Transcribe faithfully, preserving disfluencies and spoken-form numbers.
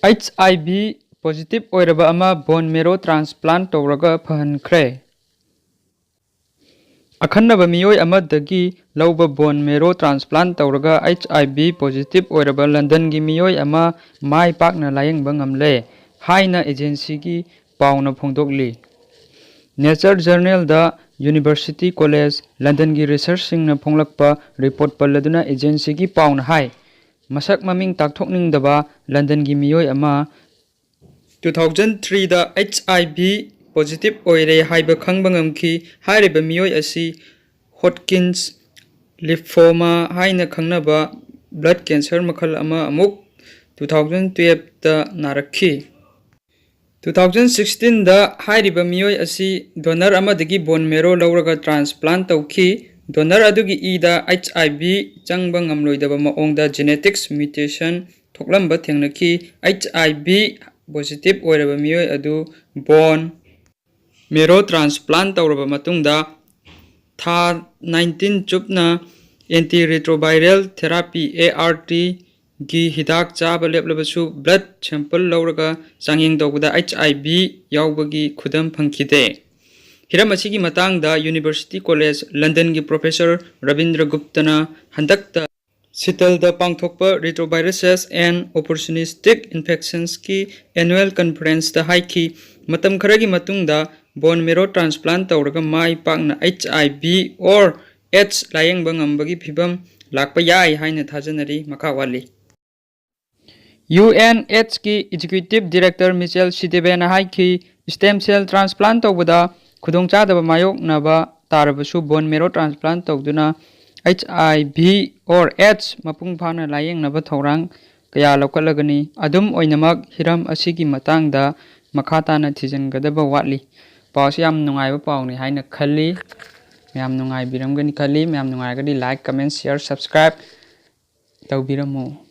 H I V positive ꯑꯣꯏꯔꯕ ꯑꯃ bone marrow transplant ꯇꯧꯔꯒ ꯐꯍꯟꯈ꯭ꯔꯦ꯫ ꯑꯈꯟꯅꯕ ꯃꯤꯑꯣꯏ ꯑꯃꯗꯒꯤ ꯂꯧꯕ bone marrow transplant ꯇꯧꯔꯒ H I V positive ꯑꯣꯏꯔꯕ ꯂꯟꯗꯟꯒꯤ ꯃꯤꯑꯣꯏ ꯑꯃ ꯃꯥꯏ ꯄꯥꯛꯅ ꯂꯥꯌꯦꯡꯕ ꯉꯝꯂꯦ ꯍꯥꯏꯅ agencyꯒꯤ ꯄꯥꯎꯅ ꯐꯣꯡꯗꯣꯛꯂꯤ꯫ Nature journalꯗ University College Londonꯒꯤ researchꯁꯤꯡꯅ ꯐꯣꯡꯂꯛꯄ report ꯄꯜꯂꯗꯨꯅ agencyꯒꯤ ꯄꯥꯎꯅ ꯍꯥꯏ꯫ ꯃꯁꯛ ꯃꯃꯤꯡ ꯇꯥꯛꯊꯣꯛꯅꯤꯡꯗꯕ ꯂꯟꯗꯟꯒꯤ ꯃꯤꯑꯣꯏ ꯑꯃ two thousand threeꯗ H I V positive ꯑꯣꯏꯔꯦ ꯍꯥꯏꯕ ꯈꯪꯕ ꯉꯝꯈꯤ꯫ ꯍꯥꯏꯔꯤꯕ ꯃꯤꯑꯣꯏ ꯑꯁꯤ Hodgkin's lymphoma ꯍꯥꯏꯅ ꯈꯪꯅꯕ blood cancer ꯃꯈꯜ ꯑꯃ ꯑꯃꯨꯛ two thousand twelveꯇ ꯅꯥꯔꯛꯈꯤ꯫ Two thousand sixteenꯗ ꯍꯥꯏꯔꯤꯕ ꯃꯤꯑꯣꯏ ꯑꯁꯤ donor ꯑꯃꯗꯒꯤ bone marrow ꯂꯧꯔꯒ transplant ꯇꯧꯈꯤ꯫ Donor ꯑꯗꯨꯒꯤ ꯏꯗ H I V ꯆꯪꯕ ꯉꯝꯂꯣꯏꯗꯕ ꯃꯑꯣꯡꯗ genetics mutation ꯊꯣꯛꯂꯝꯕ ꯊꯦꯡꯅꯈꯤ꯫ H I V positive ꯑꯣꯏꯔꯕ ꯃꯤꯑꯣꯏ ꯑꯗꯨ bone marrow transplant ꯇꯧꯔꯕ ꯃꯇꯨꯡꯗ ꯊꯥ nineteen ꯆꯨꯞꯅ antiretroviral therapy, ART, ꯒꯤ ꯍꯤꯗꯥꯛ ꯆꯥꯕ ꯂꯦꯞꯂꯕꯁꯨ blood sample ꯂꯧꯔꯒ ꯆꯥꯡꯌꯦꯡ ꯇꯧꯕꯗ H I V ꯌꯥꯎꯕꯒꯤ ꯈꯨꯗꯝ ꯐꯪꯈꯤꯗꯦ꯫ ꯍꯤꯔꯝ ꯑꯁꯤꯒꯤ ꯃꯇꯥꯡꯗ University College Londonꯒꯤ professor ꯔꯕꯤꯟꯗ꯭ꯔ ꯒꯨꯞꯇꯅ ꯍꯟꯗꯛꯇ Seattleꯗ ꯄꯥꯡꯊꯣꯛꯄ Retroviruses and Opportunistic Infectionsꯀꯤ annual conferenceꯇ ꯍꯥꯏꯈꯤ, ꯃꯇꯝ ꯈꯔꯒꯤ ꯃꯇꯨꯡꯗ bone marrow transplant ꯇꯧꯔꯒ ꯃꯥꯏ ꯄꯥꯛꯅ H I V or AIDS ꯂꯥꯌꯦꯡꯕ ꯉꯝꯕꯒꯤ ꯐꯤꯚꯝ ꯂꯥꯛꯄ ꯌꯥꯏ ꯍꯥꯏꯅ ꯊꯥꯖꯅꯔꯤ꯫ ꯃꯈꯥ ꯋꯥꯠꯂꯤ꯫ UNAIDSꯀꯤ Executive Director Michel Sidibéꯅ ꯍꯥꯏꯈꯤ, stem cell transplant ꯇꯧꯕꯗ ꯈꯨꯗꯣꯡꯆꯥꯗꯕ ꯃꯥꯌꯣꯛꯅꯕ ꯇꯥꯔꯕꯁꯨ bone marrow transplant ꯇꯧꯗꯨꯅ H I V or AIDS ꯃꯄꯨꯡ ꯐꯥꯅ ꯂꯥꯌꯦꯡꯅꯕ ꯊꯧꯔꯥꯡ ꯀꯌꯥ ꯂꯧꯈꯠꯂꯒꯅꯤ꯫ ꯑꯗꯨꯝ ꯑꯣꯏꯅꯃꯛ, ꯍꯤꯔꯝ ꯑꯁꯤꯒꯤ ꯃꯇꯥꯡꯗ ꯃꯈꯥ ꯇꯥꯅ ꯊꯤꯖꯤꯟꯒꯗꯕ ꯋꯥꯠꯂꯤ꯫ ꯄꯥꯎꯁꯤ ꯌꯥꯝ ꯅꯨꯡꯉꯥꯏꯕ ꯄꯥꯎꯅꯤ ꯍꯥꯏꯅ ꯈꯜꯂꯤ꯫ ꯃꯌꯥꯝ ꯅꯨꯡꯉꯥꯏꯕꯤꯔꯝꯒꯅꯤ ꯈꯜꯂꯤ꯫ ꯃꯌꯥꯝ ꯅꯨꯡꯉꯥꯏꯔꯒꯗꯤ like, comment, share, subscribe ꯇꯧꯕꯤꯔꯝꯃꯨ꯫